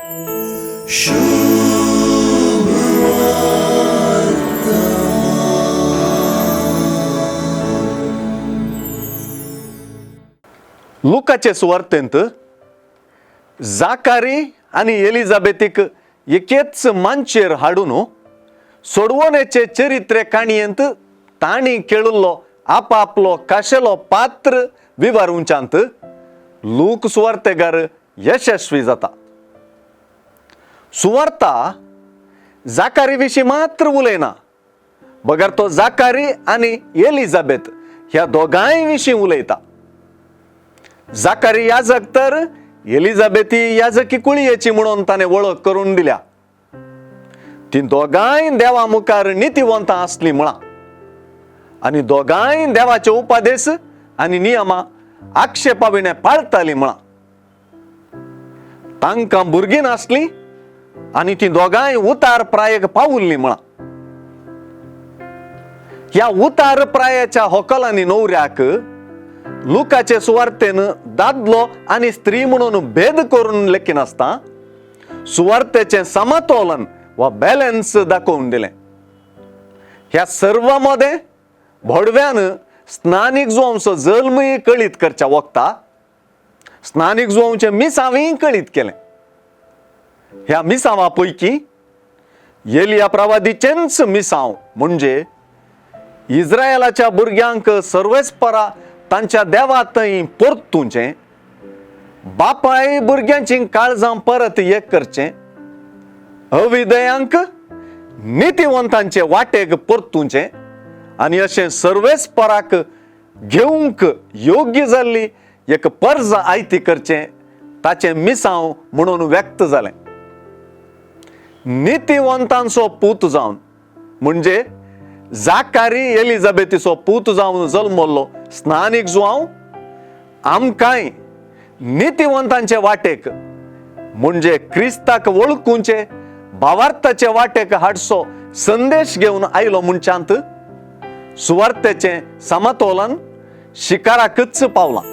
लुकाचे सुवार्तेंत जाकारी आनी एलिझाबेथीक एकेच मांचयेर हाडून सोडवणेचे चरित्रे काणयेंत तांणी खेळिल्लो आपापलो खाशेलो पात्र विवारुंच्यांत लूक सुवार्तेगार यशस्वी जाता. सुवार्ता जाकारी विशीं मात्र उलयना, बगर तो जाकारी आनी एलिझाबेथ ह्या दोगांय विशीं उलयता. जाकारी याजक तर एलिझाबेथी याजकी कुळयेची म्हणून ताणें वळख करून दिल्या. ती दोगांय देवा मुखार नितीवंतां आसलीं म्हळां आनी दोगांय देवाचे उपादेश आनी नियमां आक्षेपा विणें पाळटालीं म्हळां. तांकां भुरगीं नासलीं आनी ती दोगांय उतार प्रायेक पावल्लीं म्हळां. ह्या उतार प्रायेच्या होकलांनी न्हवऱ्याक लुकाचे सुवार्तेन दादलो आनी स्त्री म्हणून भेद करून लेखिनासतना सुवार्तेचें समतोलन वा बॅलन्स दाखोवन दिलें. ह्या सर्वा मदें भोडव्यान स्नानीक जुवांचो जल्मय कळीत करच्या वखता स्नानीक जुवांचें मिसांवूय कळीत केलें. ह्या मिसांवा पैकी एलिया प्रवादीचेंच मिसांव म्हणजे इस्रायलाच्या भुरग्यांक सर्वेस्परा तांच्या देवा थंय परतुचें, बापाय भुरग्यांची काळजां परत एक करचें, अविदयांक नितीवंतांचे वाटेक परतुचें आनी अशें सर्वेस्पराक घेवंक योग्य जाल्ली एक पर्ज आयती करचें ताचें मिसांव म्हणून व्यक्त जालें. नितीवंतांचो पूत जावन म्हणजे जाकारी एलिझाबेथीचो पूत जावन जल्मल्लो स्नानीक जुवांव आमकांय नितीवंतांचे वाटेक म्हणजे क्रिस्ताक वळखुचे भावार्थाचे वाटेक हाडचो संदेश घेवन आयलो म्हणच्यांत सुवार्तेचें समतोलन शिकाराकच पावलां.